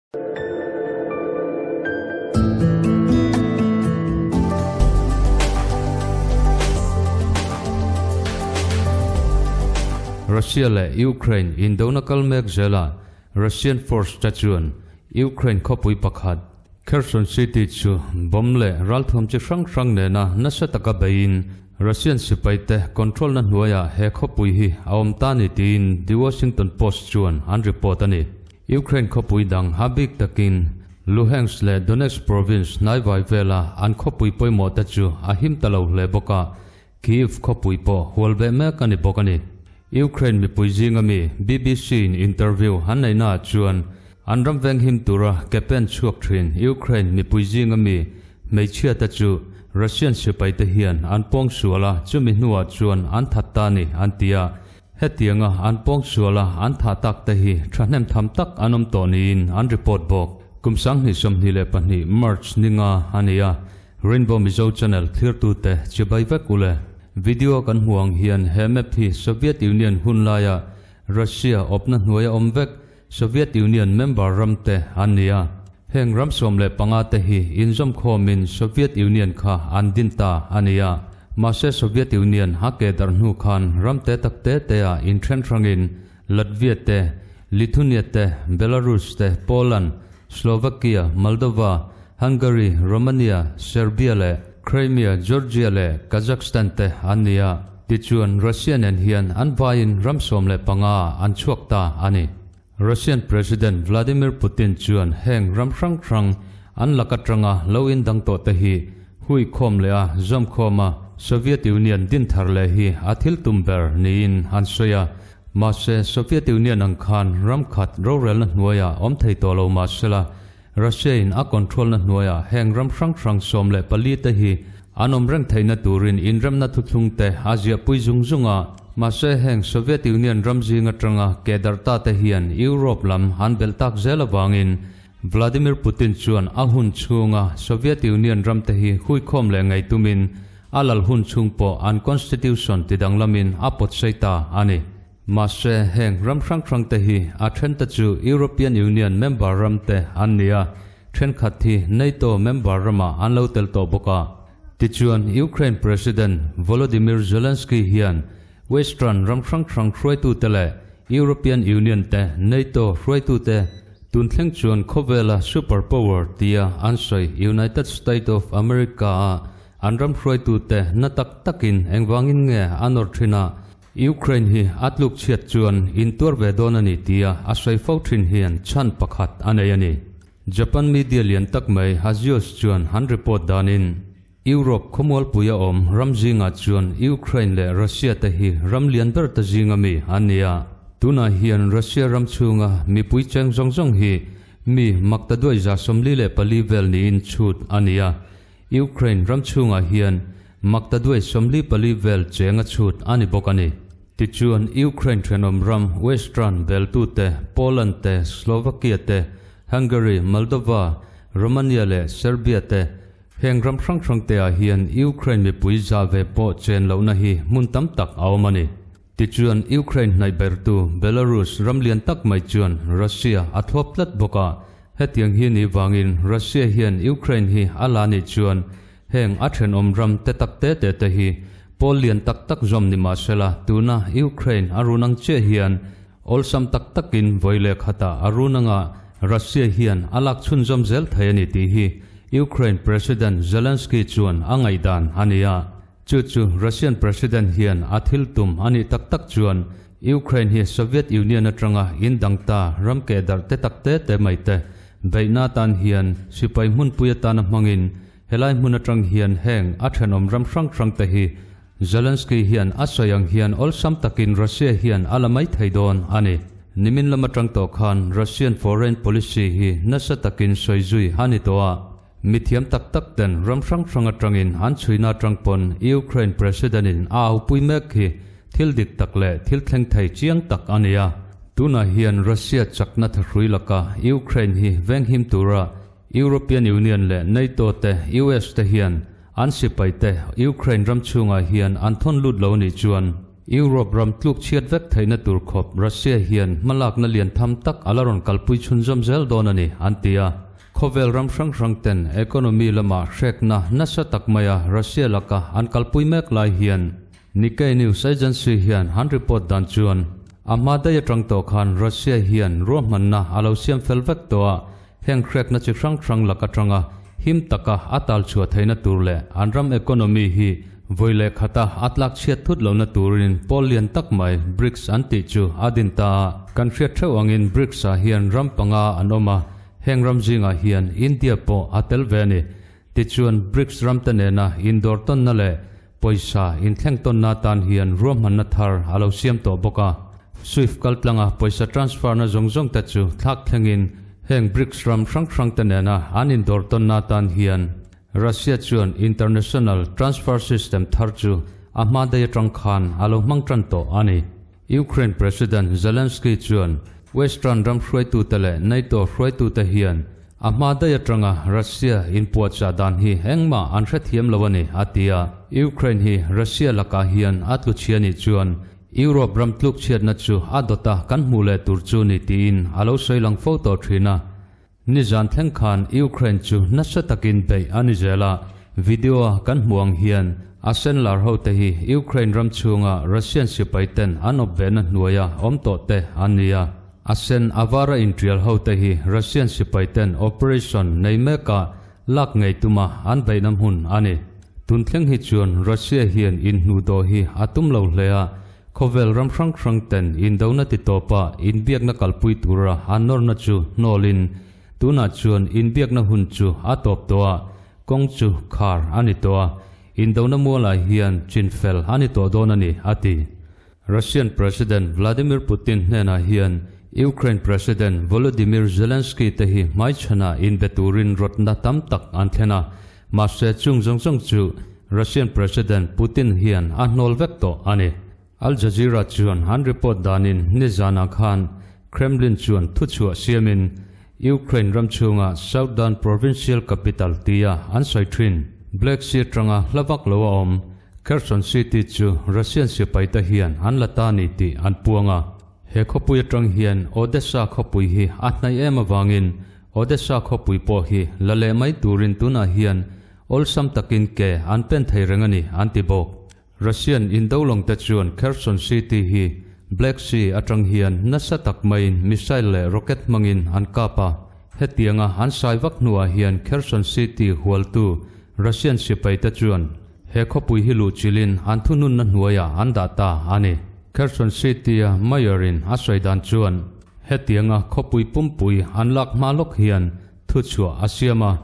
Russia leh Ukraine indona kal mek zela Russian force te chuan Ukraine khawpui pakhat Kherson city chu bomb leh ralthuam chi hrang hrang nena nasa taka beiin Russian sipaite control na hnuaiah he khawpui hi a awm ta ni tiin The Washington Post chuan an report a ni. Ukraine khawpui dang a bik takin Luhansk leh Donetsk province hnaivai vela an khawpui pawimawh te chu a him ta lo hle bawk a, Kyiv khawpui pawh hual beh mek a ni bawk a ni. Ukraine mipui zinga mi BBC in interview an neihnaah chuan an ram venghim tura ke pen chhuak thin Ukraine mipui zinga mi hmeichhia te chu Russian sipai te hian an pawng sual a, chumi hnuah chuan an that ta ni an ti a. Hetianga an pawng suala an thah tak te hi thahnem tham tak an awm tawh niin an report bawk. Kum 2022 March ninga a ni a, Rainbow Mizo Channel thlirtute chibai vek ule. Video kan hmuh ang hian he map hi Soviet Union hun laia Russia awpna hnuaia awm vek Soviet Union member ram te an ni a. Heng ram 15 te hi inzawmkhawmin Soviet Union kha an din ta a ni a. Mahse Soviet Union a ke darh hnu khan ram te tak te te ah inthen hrangin Latvia te, Lithuania te, Belarus te, Poland, Slovakia, Moldova, Hungary, Romania, Serbia leh Crimea, Georgia leh Kazakhstan te an ni a. Tichuan Russia nen hian an vaiin ram 15 an chhuak ta a ni. Russian President Vladimir Putin chuan heng ram hrang hrang an lak atanga lo indang tawh te hi hui khawm leh a zawm khawm a, Soviet Union din thar leh hi a thil tum ber niin an sawi a. Mahse, Soviet Union ang khan ram khat rorelna hnuaiah awm thei tawh lo mahsela, Russia in a control na hnuaiah heng ram hrang hrang 14 te hi an awm reng theihna turin inremna thuthlung te a ziahpui zung zung a. Mahse heng Soviet Union ram zing atanga ke darh ta te hian Europe lam an belh tak zel avangin Vladimir Putin chuan a hun chhunga Soviet Union ram te hi huikhawm leh ngei tumin a lal hun chhung pawh an constitution tidanglamin a pawtsei ta a ni. Mahse, heng ram hrang hrang te hi a then te chu European Union member ram te an ni a, thenkhat hi NATO member ramah an lo tel tawh bawk a. Tichuan, Ukraine President Volodymyr Zelensky hian Western ram hrang hrang hruaitute leh European Union te NATO hruaitute tun thleng chuan khawvela super power tia an sawi United State of America a an ram hruaitute na tak takin engvangin nge a nawr thin a, Ukraine hi a tluk chhiat chuan intuar ve dawn a ni tia a sawi fo thin hian chhan pakhat a nei a ni. Japan media lian tak mai Axios chuan han report danin Europe khawmualpui a awm ram zingah chuan Ukraine leh Russia te hi ram lian ber ta zinga mi an ni a. Tunah hian Russia ram chhunga mipui cheng zawng zawng hi mi maktaduai 44 vel niin chhut a ni a. Ukraine ram chhungah hian maktaduai 44 vel cheng a chhut a ni bawk a ni. Tichuan Ukraine thenawm ram Western beltute Poland te, Slovakia te, Hungary, Moldova, Romania leh Serbia te heng ram hrang hrang te ah hian Ukraine mipui zah ve pawh chen lohna hi hmun tam tak a awm a ni. Tichuan Ukraine hnaih bertu Belarus ram lian tak mai chuan Russia a thlawp tlat bawk a, hetiang hi ni vangin Russia hian Ukraine hi a la nih chuan heng a thenawm ram te tak te te te hi pawl lian tak tak zawm ni mahsela tuna Ukraine a run ang chiah hian awlsam tak takin vawi leh khatah a run anga Russia hian a lak chhunzawm zel thei a ni tih hi Ukraine President Zelensky chuan a ngaihdan a ni a. Chu chu Russian President hian a thil tum a nih tak tak chuan Ukraine hi Soviet Union atanga in dang ta ram keh darh te tak te te mai te beihna atan hian sipai hmunpui atana hmangin helai hmun atang hian heng a thenawm ram hrang hrang te hi Zelensky hian a sawi ang hian awlsam takin Russia hian a la mai thei dawn a ni. Nimin lam atang tawh khan Russian foreign policy hi nasa takin sawi zui a ni tawh a. Mithiam tak tak ten ram hrang hrang atangin an chhuina atang pawn Ukraine President in a aupui mek hi thil dik tak leh thil thleng thei chiang tak a ni a. Tunah hian Russia chakna thahrui laka Ukraine hi venghim tura European Union leh NATO te US te hian an sipai te Ukraine ram chhungah hian an thawn lut lo nih chuan. Europe ram tluk chhiat vek theihna tur khawp Russia hian hmalakna lian tham tak a la rawn kalpui chhunzawm zel dawn a ni, an ti a. Khawvel ram hrang hrang ten economy lama hrekna nasa tak maia Russia laka an kalpui mek lai hian Nikkei News Agency hian an report dan chuan a hma daih atang tawh khan Russia hian ruahmanna a lo siam fel vek tawh a, heng hrekna chi hrang hrang lak atanga him taka a tal chhuah theihna tur leh an ram economy hi vawi leh khata a tlak chhiat thut lohna turin pawl lian tak mai BRICS an tih chu a din ta a. Kan hriat theuh angin BRICS ah hian ram panga an awm a, heng ram zingah hian India pawh a tel ve a ni. Tichuan BRICS ramte nena indawr tawnna leh pawisa inthleng tawnna atan hian ruahmanna thar a lo siam tawh bawk a. Swift kaltlanga pawisa transfer na zawng zawng te chu thlak thlengin heng BRICS ram hrang hrang te nena an indawr tawnna atan hian Russia chuan international transfer system thar chu a hma daih atang khan a lo hmang tan tawh a ni. Ukraine President Zelensky chuan Western ram hruaitute leh NATO hruaitute hian a hma daih atanga Russia inpuahchah dan hi engmah an hrethiam lo a ni, a ti a. Ukraine hi Russia lakah hian a tlu chhia nih chuan Europe ram tluk chhiatna chu a dawta kan hmuh leh tur chu ni tiin a lo sawi lang fo tawh thin a. Nizan thleng khan Ukraine chu nasa takin beih a ni zel a, video-a kan hmuh ang hian a senlar hote hi Ukraine ram chhunga Russian sipai ten an awp vehna hnuaia awm tawh te an ni a. A sen a vara intrial hote hi Russian sipai ten operation nei meka lak ngei tuma an beihna hmun a ni. Tun thleng hi chuan Russia hian inhnuhdawh hi a tum lo hle a, Khawvel ram hrang hrang ten indona ti tawpa inbiakna kalpui tura an nawrna chu hnawlin tunah chuan inbiakna hun chu a tawp tawh a, kawng chu khar a ni tawh a, indona mualah hian chinfel a ni tawh dawn a ni, a ti. Russian President Vladimir Putin hnenah hian Ukraine President Volodymyr Zelensky te hi hmaichhanah inbe turin rawtna tam tak an thlen a, Mahse chung zawng zawng chu Russian President Putin hian a hnawl vek tawh a ni. Al Jazeera chuan an report danin nizanah khan Kremlin chuan thuchhuah siamin Ukraine ram chhunga Southern Provincial Capital tia an sawi thin Black Sea atanga hla vak lo a awm Kherson City chu Russian sipaite hian an la ta ni tih an puang a. He khawpui atang hian Odessa khawpui hi a hnaih em avangin Odessa khawpui pawh hi la leh mai turin tunah hian awlsam takin ke an pen thei reng a ni, an ti bawk. Russian indolawng te chuan Kherson City hi Black Sea atang hian nasa tak maiin missile leh rocket hmangin an kap a. Hetianga an sai vak hnuah hian Kherson City hualtu Russian sipai te chuan he khawpui hi luhchilhin an thununna hnuaiah an dah ta a ni. Kherson City-a Mayor-in a sawi dan chuan Hetianga khawpui pumpui an lak hma lawk hian thuchhuah a siam a,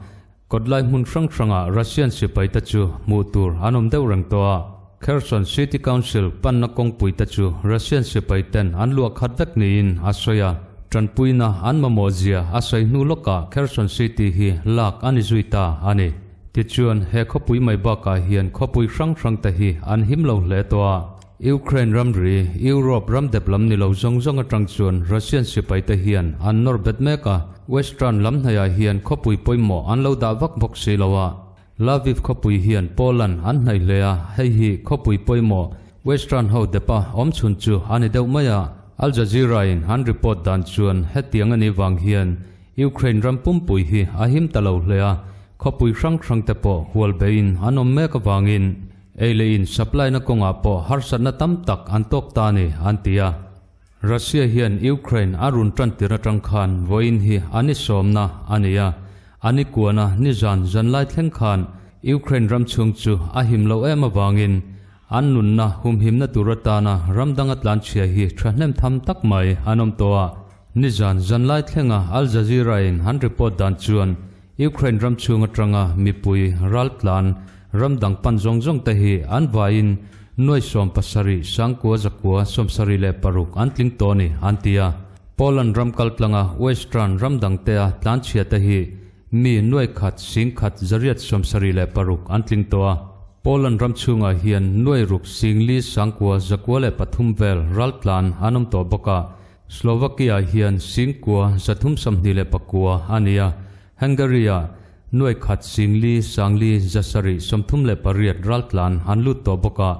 kawtlai hmun hrang hrangah Russian sipaite chu hmuh tur an awm deuh reng tawh a. Kherson City Council panna kawngpuite chu Russian sipaiten an luah khat vek niin a sawi a, tanpuina an mamawh zia a sawi hnu lawkah Kherson City hi lak a ni zui ta a ni. Tichuan, he khawpui mai bakah hian khawpui hrang hrangte hi an him lo hle tawh a. Ukraine ramri, Europe ram dep lam ni lo zawng zawng atang chuan Russian sipaite hian an nawr bet mek a, Western lam hnaiah hian khawpui pawimawh an lo dah vak bawk si lo a. Lviv khawpui hian Poland an hnaih hle a, hei hi khawpui pawimawh Western ho depa awm chhun chu a ni deuh mai a. Al Jazeera in an report dan chuan hetiang a nih vang hian Ukraine ram pumpui hi a him ta lo hle a, khawpui hrang hrang te pawh hual beiin an awm mek avangin Ei leh in supply na kawngah pawh harsatna tam tak an tawk ta a ni, an ti a. Russia hian Ukraine a run tan tir atang khan vawiin hi an i sawmna a ni a. An i kuana nizan zanlai thleng khan Ukraine ram chhung chu a him loh em avangin an nunna humhimna tur atana ram danga tlanchhia hi thahnem tham tak mai an awm tawh a. Nizan zanlai thlenga Al Jazeera in an report dan chuan Ukraine ram chhung atanga mipui raltlan ram dang pan zawng zawng te hi an vaiin nuai 70 sangkua zakua 76 an tling tawh a ni, an ti a. Poland ram kaltlanga Western ram dang tea tlanchhia te hi mi nuai khat sing khat zariat 76 an tling tawh a. Poland ram chhungah hian nuai ruk sing li sangkua zakua leh pathum vel raltlan an awm tawh bawk a. Slovakia hian singkua 329 a ni a, Hungary-ah nuai khat singli sangli 738 raltlan an lut tawh bawk a.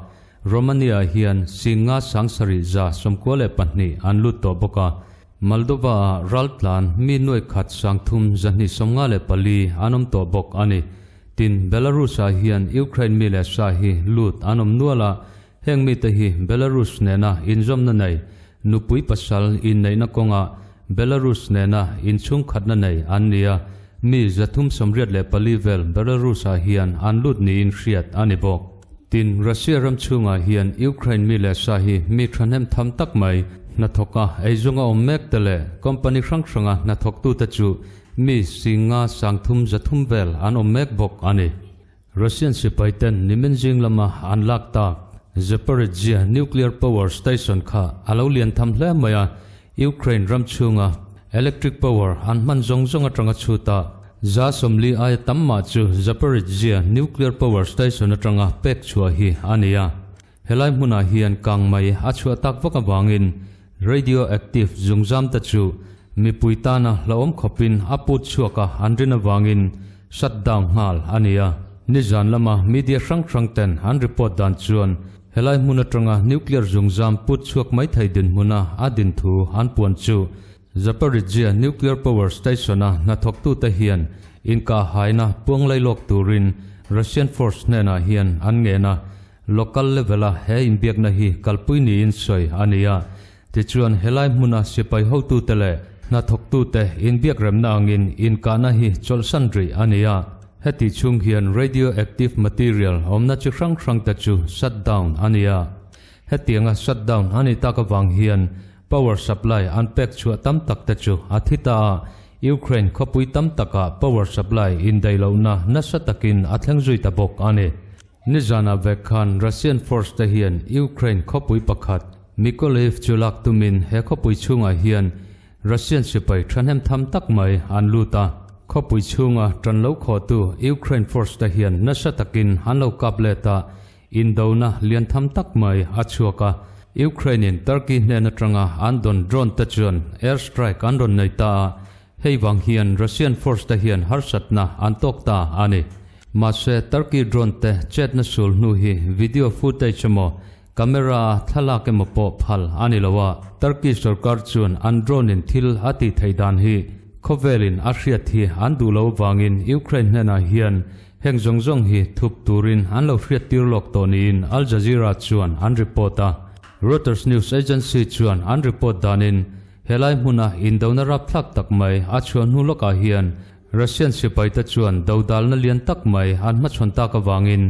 Romania ah hian 50 792 an lut tawh bawk a. Moldova ah raltlan mi nuai khat 3 254 an awm tawh bawk a ni. Tin, Belarus ah hian Ukraine mi leh sa hi lut an awm nual a, heng mite hi Belarus nena inzawmna nei, nupui pasal inneihna kawnga Belarus nena inchhungkhatna nei an ni a, mi 384 vel Belarus ah hian an lut niin hriat a ni bawk. Tin, Russia ram chhungah hian Ukraine mi leh sa hi mi thahnem tham tak mai, hnathawka eizunga awm mek te leh company hrang hranga hnathawktute chu mi 50 300 vel an awm mek bawk a ni. Russian sipai ten nimin zing lama an lak tak Zaporizhzhia nuclear power station kha a lo lian tham hle mai a, Ukraine ram chhunga electric power an hman zawng zawng atanga chhuta 40 aia tam mah chu Zaporizhzhia nuclear power station atanga pek chhuah hi a ni a. Helai hmunah hian kang mai a chhuah tak vak avangin radioactive zungzam te chu mipui tana hlauhawm khawpin a put chhuak a an rin avangin shut down nghal a ni a. Nizan lama media hrang hrang ten an report dan chuan Helai hmun atanga nuclear zungzam put chhuak mai thei dinhmuna a din thu an puan chu Zaporizhzhia nuclear power station-a hnathawktute hian inkahhaina puang lailawk turin Russian force hnenah hian an ngen a, local level-a he inbiakna hi kalpui niin sawi a ni a. Tichuan helai hmuna sipai hotute leh hnathawktute inbiakremna angin inkahna hi chawlhsan rih a ni a. Heti chhung hian radioactive material awmna chi hrang hrangte chu shut down a ni a. Hetianga shut down a nih tak avang hian power supply an pek chhuah tam tak te chu a thi ta a, Ukraine khawpui tam takah power supply indaih lohna nasa takin a thleng zui ta bawk a ni. Nizanah vek khan Russian force te hian Ukraine khawpui pakhat Mykolaiv chu lak tumin he khawpui chhungah hian Russian sipai thahnem tham tak mai an lut a. Khawpui chhunga tan lo khawhtu Ukraine force te hian nasa takin an lo kap let a, indona lian tham tak mai a chhuak a. Ukraine in Turkey hnen atanga an dawn drone te chuan air strike an rawn nei ta a, Hei vang hian Russian force te hian harsatna an tawk ta a ni. Mahse, Turkey drone te chetna sul hnu hi video footage emaw, camera a thlalak emaw pawh phal a ni lo a. Turkey sorkar chuan an drone in thil a tih theih dan hi khawvelin a hriat hi an duh lo vangin Ukraine hnenah hian heng zawng zawng hi thup turin an lo hriattir lawk tawh niin Al Jazeera chuan an report a. Reuters news agency chuan an report danin Helai hmuna indona rapthlak tak mai a chhuah hnu lawkah hian Russian sipaite chuan dodalna lian tak mai an hmachhawn tak avangin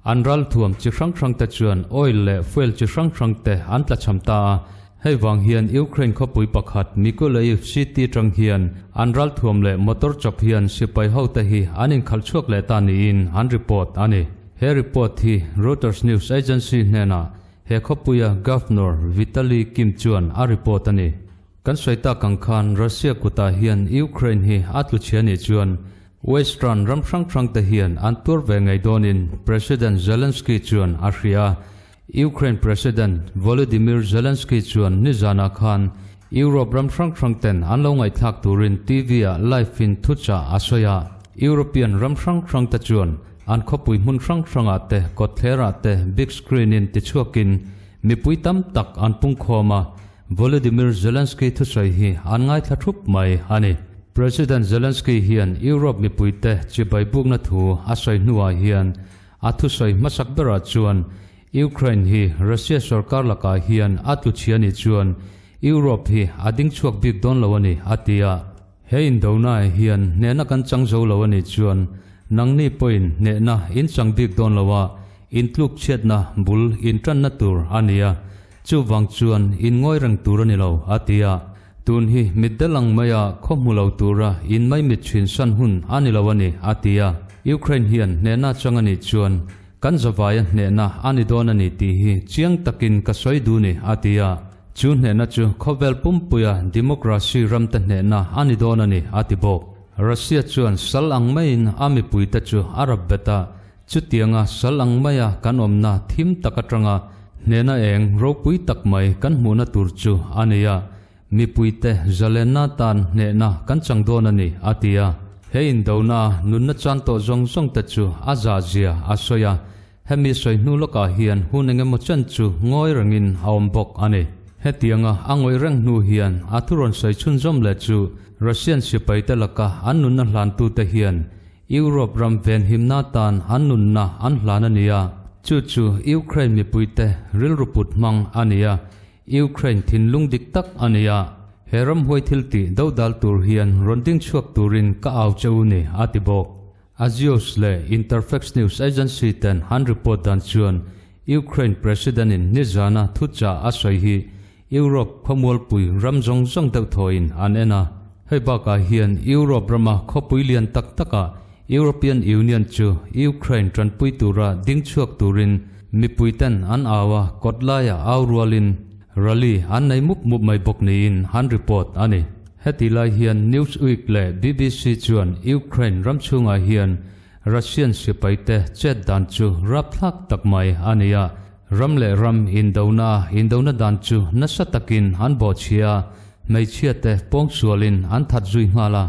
an ralthuam chi hrang hrangte chuan oil leh fuel chi hrang hrangte an tlachham ta a. Hei vang hian Ukraine khawpui pakhat Mykolaiv city atang hian an ralthuam leh motor chawp hian sipai hote hi an inkhalh chhuak leh ta niin an report a ni. He report hi Reuters news agency hnenah He khawpuia Governor Vitali Kim chuan a report a ni. Kan sawi tak ang khan Russia kutah hian Ukraine hi a tlu chhia nih chuan Western ram hrang hrang te hian an tuar ve ngei dawnin President Zelensky chuan a hria a. Ukraine President Volodymyr Zelensky chuan nizanah khan Europe ram hrang hrang ten an lo ngaihthlak turin TV-ah live in thuchah a sawi a. European ram hrang hrang te chuan An khawpui hmun hrang hrangah te, kawtthlerah te big screen in tichhuakin mipui tam tak an pungkhawm a, Volodymyr Zelensky thusawi hi an ngaithla thup mai a ni. President Zelensky hian Europe mipuite chibai bukna thu a sawi hnuah hian a thusawi hmasak berah chuan Ukraine hi Russia sorkar lakah hian a tluchhia nih chuan Europe hi a ding chhuak bik dawn lo a ni a ti a. He indona hian hnehna kan chang zo lo a nih chuan nangni pawhin hnehna in chang bik dawn lo a, in tluk chhiatna bul in tanna tur a ni a, chuvang chuan in ngawi reng tur a ni lo, a ti a. Tun hi mitdel ang maia khaw hmu lo tura in maimit chhin san hun a ni lo a ni, a ti a. Ukraine hian hnehna chang a nih chuan kan zavaia hnehna a ni dawn a ni tih hi chiang takin ka sawi duh ni, a ti a. Chu hnehna chu khawvel pumpuia democracy ramte hnehna a ni dawn a ni, a ti bawk. Russia chuan sal ang maiin a mipuite chu a rap bet a, chutianga sal ang maia kan awmna thim tak atanga hnehna eng ropui tak mai kan hmuhna tur chu a ni a, mipuite zalenna tan hnehna kan chang dawn a ni, a ti a. He indona nunna chan tawh zawng zawngte chu a zahzia a sawi a. Hemi sawi hnu lawkah hian hun engemaw chen chu ngawi rengin a awm bawk a ni. Hetianga a ngawih reng hnu hian a thu rawn sawi chhunzawm leh chu Russian sipaite laka an nunna hlantute hian Europe ram venhimna tan an nunna an hlan a ni a, chu chu Ukraine mipuite rilru put hmang a ni a, Ukraine thinlung dik tak a ni a. He ramhuai thil tih dodal tur hian rawn ding chhuak turin ka au che u ni, a ti bawk. Axios leh Interfax news agency ten an report dan chuan Ukraine President in nizana thuchah a sawi hi Europe khawmualpui ram zawng zawng deuh thawhin an en a. Hei bakah hian Europe rama khawpui lian tak takah European Union chu Ukraine tanpui tura ding chhuak turin mipui ten an au a, kawt laiah au rualin rally an nei mup mup mai bawk niin an report a ni. Heti lai hian Newsweek leh BBC chuan Ukraine ram chhungah hian Russian sipaite chet dan chu rapthlak tak mai a ni a, ram leh ram indona indona dan chu nasa takin an bawhchhia a, hmeichhiate pawngsualin an that zui nghal a.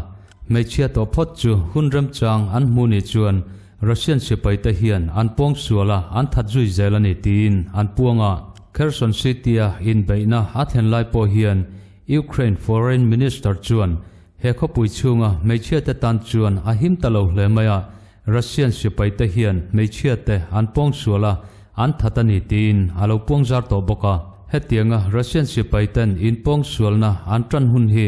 Hmeichhia tawh phawt chu hun remchang an hmu ni chuan Russian sipaite hian an pawngsual a, an that zui zel a ni tiin an puang a. Kherson City-a inbeihna a thlen lai pawh hian Ukraine Foreign Minister chuan he khawpui chhunga hmeichhiate tan chuan a him ta lo hle mai a, Russian sipaite hian hmeichhiate an pawngsual a, an that a ni tiin a lo puangzar tawh bawk a. Hetianga Russian sipaiten inpawngsualna an tan hun hi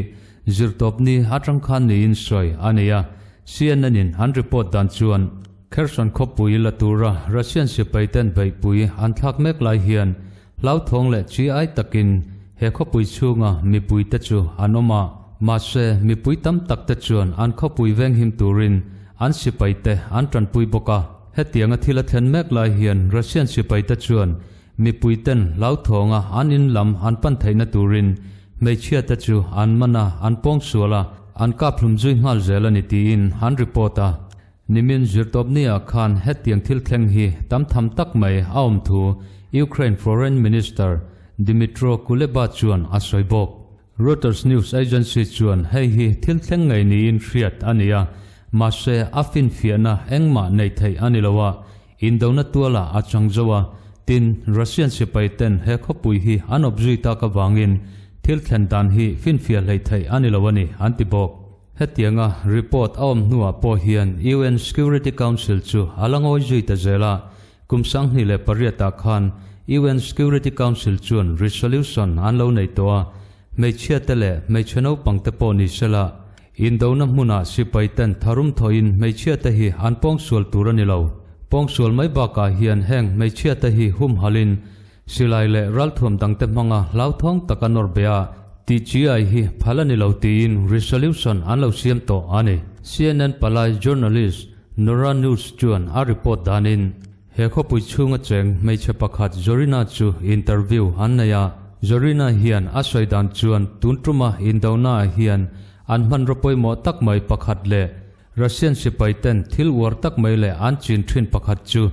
zirtawpni atang khan niin sawi a nei a, CNN-in an report dan chuan Kherson khawpui la tura Russian sipaiten beihpui an thlak mek lai hian Hlauthawng leh chi ai takin he khawpui chhunga mipuite chu an awm a, mahse mipui tam takte chuan an khawpui venghim turin an sipaite an tanpui bawk a. Hetianga thil a thlen mek lai hian Russian sipaite chuan mipuiten hlauthawnga an in lam an pan theihna turin hmeichhiate chu an man a, an pawngsual a, an kaphlum zui nghal zel a ni tiin an report a. Nimin zirtawpnia khan hetiang thil thleng hi tam tham tak mai a awm thu Ukraine Foreign Minister Dmytro Kuleba chuan a sawi bawk. Reuters news agency chuan hei hi thil thleng ngei niin hriat a ni a, mahse a finfiahna engmah neih theih a ni lo a, indona tualah a chang zo a, tin Russian sipai ten he khawpui hi an awp zui tak avangin thil thlen dan hi finfiah hleih theih a ni lo a ni an ti bawk. Hetianga report a awm hnuah pawh hian UN Security Council chu a la ngawi zui ta zel a, kum 2008 ah khan UN Security Council chuan resolution an lo nei tawh a, hmeichhia te leh hmeichhe naupang te pawh ni sela, indona hmunah sipai ten tharum thawhin hmeichhia te hi an pawngsual tur a ni lo. Pawngsual mai bakah hian heng hmeichhia te hi humhalhin Silai leh ralthuam dangte hmanga hlauthawng taka nawr be a, TGI hi phal a ni lo tiin resolution an lo siam tawh a ni. CNN palai journalist Nora News chuan a report danin, he khawpui chhunga cheng hmeichhe pakhat Zorina chu interview an nei a, Zorina hian a sawi dan chuan tun tuma indonaah hian an hmanraw pawimawh tak mai pakhat leh Russian sipai ten thil uar tak mai leh an chin thin pakhat chu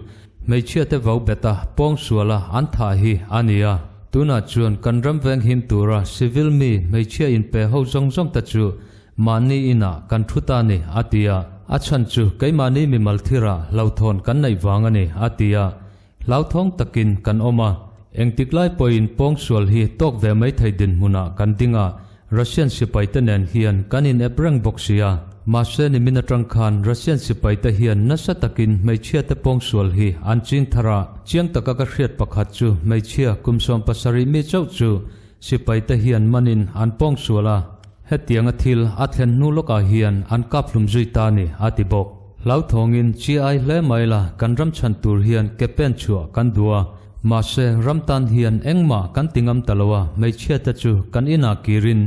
hmeichhia te vau bet a, pawngsual a an thah hi a ni a. Tunah chuan kan ram veng him tura civil mi hmeichhia inpe ho zawng zawng te chu mahni inah kan thu ta ni a ti a. A chhan chu keimahni mimal thirah hlauhthawn kan neih vang a ni a ti a. Hlauthawng takin kan awm a, engtik lai pawhin pawngsual hi tawk ve mai thei dinhmunah kan ding a, Russian sipaite nen hian kan inep reng bawk si a. Mahse nimin atang khan Russian sipaite hian nasa takin hmeichhiate pawngsual hi an ching thar a, chiang taka ka hriat pakhat chu hmeichhia kum 70 mi chauh chu sipaite hian manin an pawngsual a, hetianga thil a thlen hnu lawkah hian an kaphlum zui ta ni a ti bawk. Hlauthawngin chi ai hle mai la kan ram chhan tur hian ke pen chhuah kan duh a, mahse ram tan hian engmah kan ti ngam ta lo a, hmeichhia te chu kan inah kirin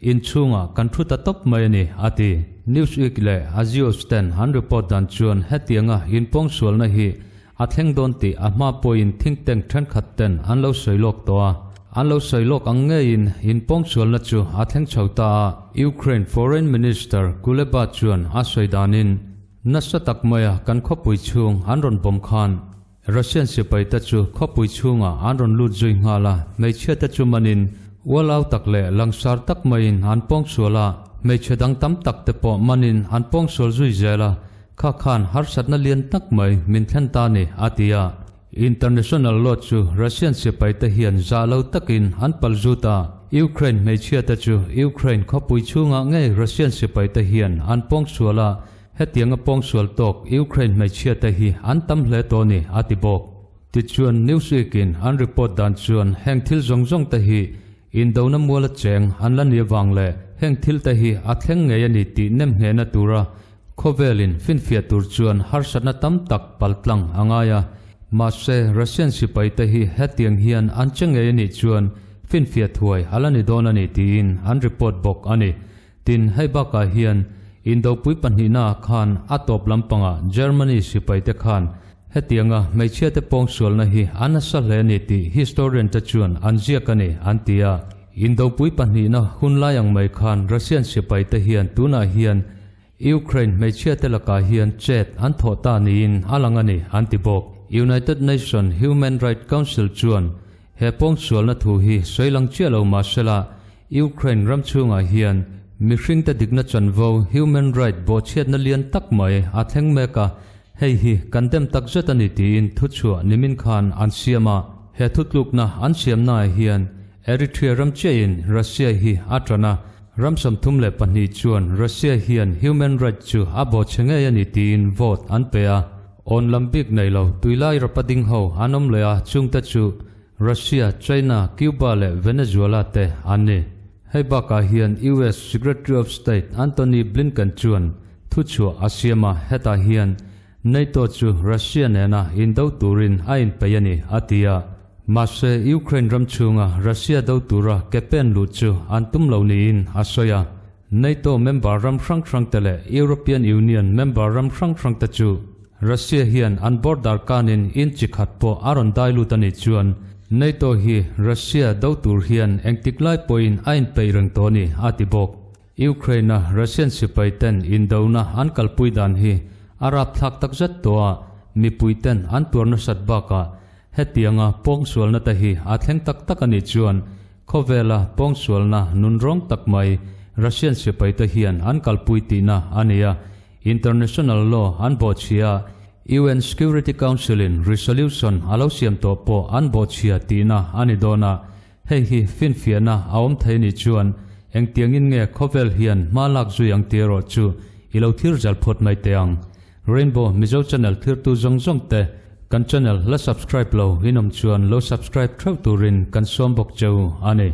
inchhungah kan thu ta tawp mai a ni, a ti. Newsweek leh Axios ten an report dan chuan hetianga inpawngsualna hi a thleng dawn tih a hma pawhin think tank thenkhat ten an lo sawi lawk tawh a, an lo sawi lawk ang ngeiin inpawngsualna chu a thleng chho ta a. Ukraine Foreign Minister Kuleba chuan a sawi danin, Nasa tak maia kan khawpui chhung an rawn bawm khan Russian sipaite chu khawpui chhungah an rawn lut zui nghal a, hmeichhiate chu manin ualau tak leh langsar tak maiin an pawngsual a, hmeichhe dang tam tak te pawh manin an pawngsual zui zel a, Kha khan harsatna lian tak mai min thlen ta ni, a ti a. International law chu Russian sipai te hian zah lo takin an pal zut a, Ukraine hmeichhia te chu Ukraine khawpui chhungah ngei Russian sipai te hian an pawngsual a, hetianga pawngsual tawk Ukraine hmeichhia te hi an tam hle tawh a ni, a ti bawk. Tichuan Newsweek in an report dan chuan heng thil zawng zawng te hi Indona muala cheng an la ni avang leh heng thil te hi a thleng ngei a ni tih nem nghehna tura khawvelin finfiah tur chuan harsatna tam tak paltlang a ngai a. Mahse, Russian sipai te hi hetiang hian an che ngei a nih chuan finfiah thuai a la ni dawn a ni tiin an report bawk a ni. Tin, hei bakah hian Indopui pahnihnaah khan a tawp lampangah Germany sipaite khan hetianga hmeichhiate pawngsualna hi a nasa hle a ni tih historian te chuan an ziak a ni an ti a. Indopui pahnihna hun lai ang mai khan Russian sipaite hian tunah hian Ukraine hmeichhiate lakah hian chet an thawh ta niin a lang a ni an ti bawk. United Nation Human Right Council chuan He pawngsualna thu hi sawi lang chiah lo mahsela Ukraine ram chhungah hian mihringte dikna chanvo, human right, bawhchhiatna lian tak mai a thleng mek a, hei hi kan dem tak zet a ni tiin thuchhuah nimin khan an siam a. He thutlukna an siamnaah hian Eritrea ram chiahin Russia hi a tan a, ram 32 chuan Russia hian human right chu a bawhchhe ngei a ni tiin vote an pe a. Awn lam bik nei lo, tuilai rapa ding ho an awm leh a, chungte chu Russia, China, Cuba leh Venezuela te an ni. Hei bakah hian US Secretary of State Antony Blinken chuan thuchhuah a siam a, hetah hian NATO chu Russia nena indo turin a inpeih a ni, a ti a. Mahse, Ukraine ram chhunga Russia do tura ke pen luh chu an tum lo niin a sawi a. NATO member ram hrang hrangte leh European Union member ram hrang hrangte chu Russia hian an border kanin in chi khat pawh a rawn dai lut a nih chuan NATO hi Russia do tur hian engtik lai pawhin a inpeih reng tawh a ni, a ti bawk. Ukraine-a Russian sipai ten indona an kalpui dan hi a rapthlak takzet tawh a, mipui ten an tuar nasat bakah hetianga pawngsualna te hi a thleng tak tak a nih chuan Khawvela pawngsualna nunrawng tak mai Russian sipaite hian an kalpui tihna a ni a, international law an bawhchhia a, UN Security Council-in resolution a lo siam tawh pawh an bawhchhia tihna a ni dawn a, hei hi finfiahna a awm thei nih chuan engtiangin nge khawvel hian hma lak zui ang tih erawh chu i lo thlir zal phawt mai teh ang. Rainbow Mizo Channel thirtu zawng zawng te kan channel la subscribe lo in awm chuan lo subscribe theuh turin kan sawm bawk cheu a ni.